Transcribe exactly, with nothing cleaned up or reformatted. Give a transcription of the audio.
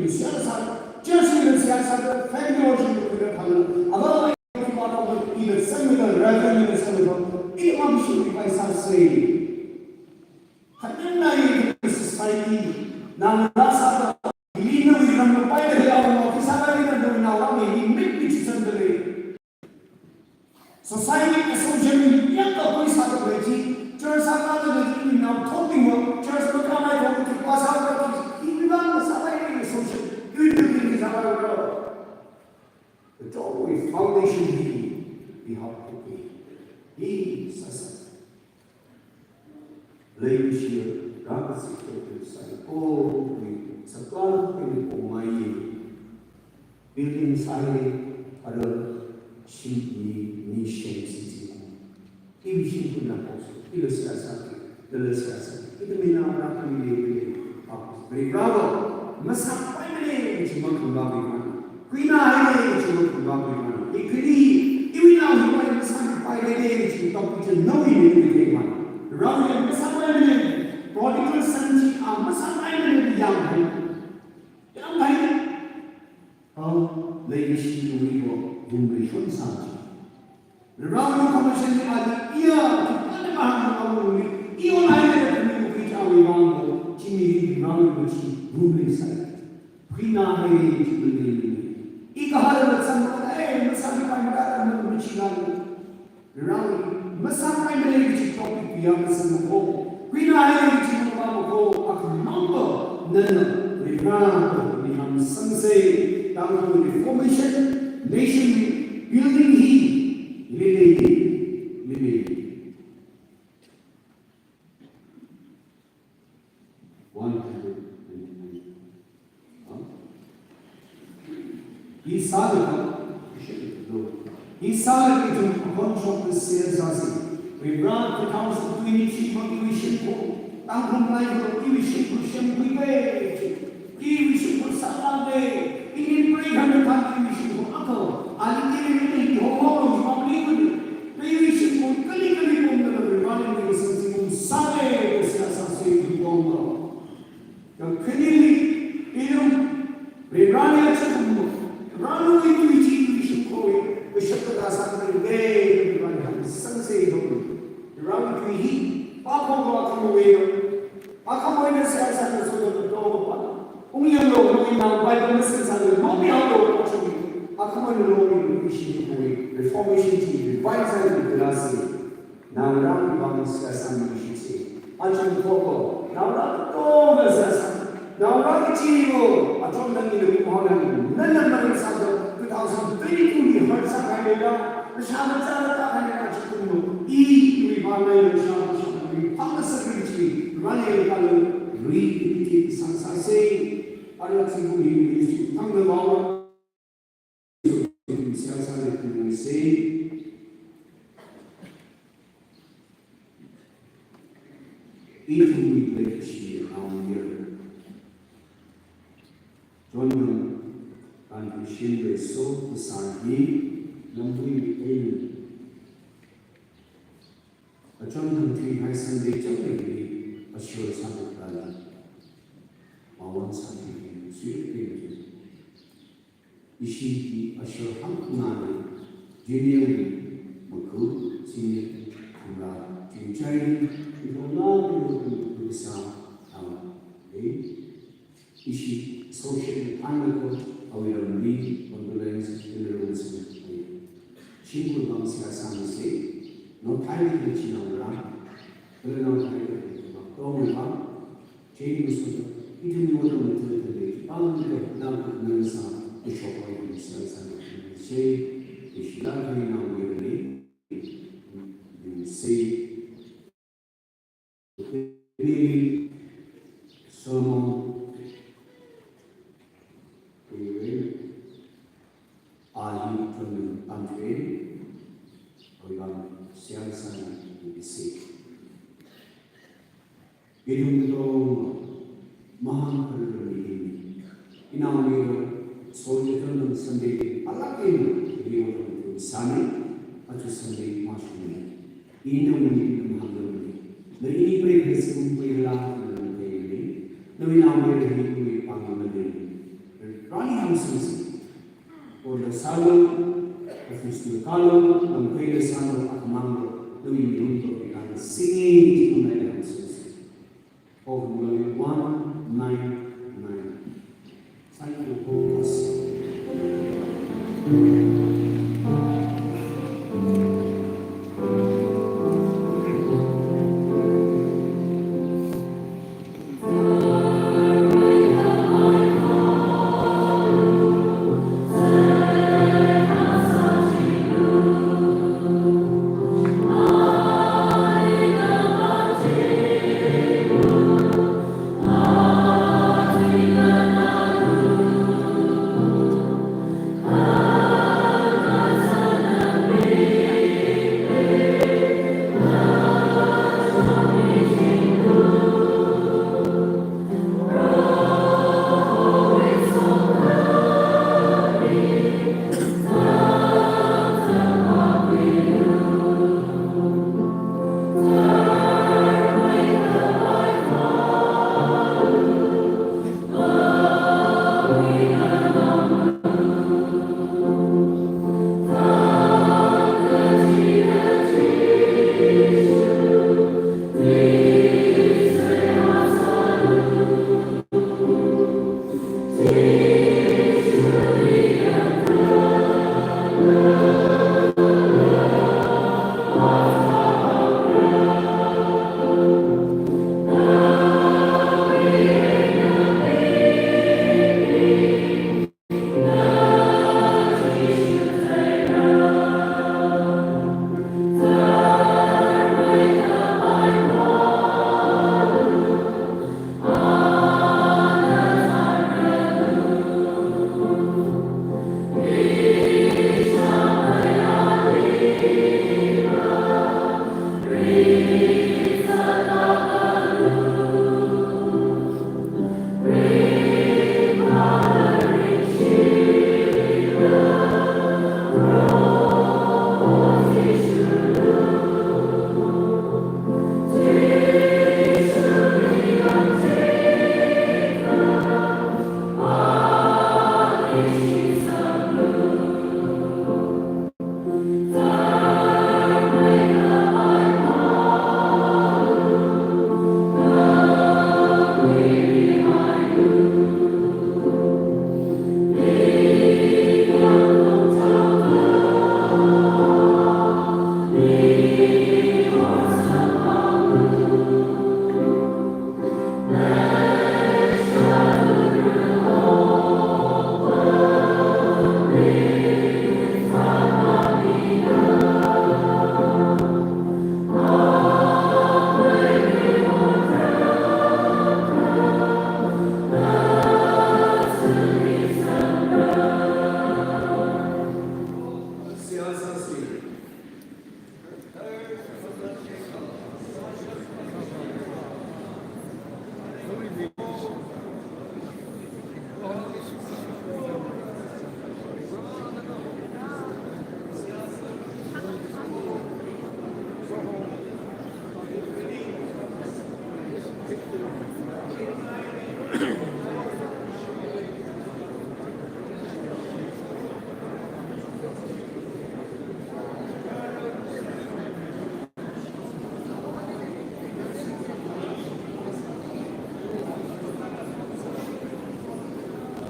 siyasa, church leader siyasa, family worship leader khala, ava mai ki ma ko ina sangla, reverend ina sangla, i ma mission ki paisa sei. Khanang nai society, nang rasa da, ili nawui ram paida ya, office la ina nawui naoram mi mit mi chisan dale. Society association yang ka koi sa ka chi, church sa ka ka chi, nao thong ting wo, church ma ka mai thong ki pa sa ka chi, iwui vang sa ka association, iwui building sa ka ro. The job with foundation hi, hi hao hi, hi sa sa. Leikashiya rākasā Jishu Khrista, ko wui saklan pili pongmai building sāli, ara shimli ni shem sisi. Iwui shimkhur na pokso, ila siyasa, ila siyasa. Ita mina rākami le le. Bravo. Masāpaimana, chima kumba bimana. Kuina haina, chima kumba bimana. Ikhani, iwui nao hiwui masāpaimana, chima topic chi nawui ni ni bimana. Rāwui masāpaimana, prodigal son chi a masāpaimana yang hai. Yang hai. Hao, leikashi wui ko, yumli shon sāchi. Rāwui commission ni ali iya, kipana mahang awui, iyo lai le kami mukhi chawui vang ko, chimi rāwui ko chi rumli sai. Kuina hai chimli. I kahal la sang ko, eh, masāpaimana, masāpaimana. Rāwui masāpaimana chi topic ya masāpaimana ko. Kuina hai chi masāpaimana ko, akhamang ko, nana, rāwui ko, ni ham sangsei, Tangkhul reformation, nation building hi, lili, lili. One hundred twenty-nine. Huh? Hi sālaga, hi sālaga ithum akhon shokta sāsei. Vare, two thousand twenty-three wui shimkhur, Tangkhul maleili wui shimkhur shemkhuipai. Iwui shimkhur sālākpai, inin pray khami than iwui shimkhur akha, ali tili ni homo lo, homo li kun. Iwui shimkhur kali kali pumda la Vare ni sāsei, sāsei, sāsei, pumda. Kakhanili, ithum, Vare ni achakum, Varewui tui chi iwui shimkhur, kashap kasā sāda le, Vare ni sangsei ithum. Varewui tui hi, pakho lo akhamawui. Akhamawui na sāsā na so na to pa. Ungyang lo, ungyang Bible na sāsā na lo mi lo pa chi. Akhamawui lo mi ishi kui reformation chi revival ni klasi. Naorāwui vang sāsā mi ishi chi. Achon koko, naorā to na sāsā. Naorā chi ko, achon na ni na mi hao na ni. Nana mari sāda two thousand twenty-two ni har sākahai le la. Shama chara ta khani na chi kumo. I, iwui vang na shama shama ni. Phang sākri chi. Rani kala, rui, iti, sangsāsei. Ara chi kumi, iti, thang na bawa. Siyasa le kumi sei. Ithumwui leikashi Naomayara. Chonthang contribution le so kasā hi lamwui eina. Achonthang thuihai Sunday chang le hi assure sāda kala. Mawan sāthui hi sui le hi. Ishi hi assure hangkhangai, junior wui, maku, senior, khamra, chingchai, ithumna, ithum, ithum, ithum, ithum, ithum, ithum, ishi social media ko, awui ramli, condolence, funeral, shimkhur vang sāsā misei, nothai kachina ra, kala nothai kachina ra, tongwui vang, Chei musu, ithum ni otram mutu tale, pang ni ko, nang ko, nang sa, kusho ko, ithum sa, sa, sa, sa, ishi la kani nang ni, ni, ni, Solomon, ni, ni, a, ni, ni, ni, awui vang, siyang sa, ni, ni, ni, Ithum tong mahāngkhararmili. Inaomayara, Solomon Sunday, alak eina, video tong sāni, aja Sunday mashungni. Ina muni ithum hāngdamni. Na ini pray khaisum pray la, na pray ni. Na inaomayara hi kumi pāngmani. Singing. Order sālu, office li kālu, lamkhuila sālu, akhamanglu, nawui mirin to pikan singing, chikumna yang singing. Of one nine nine. Thank you, Paul.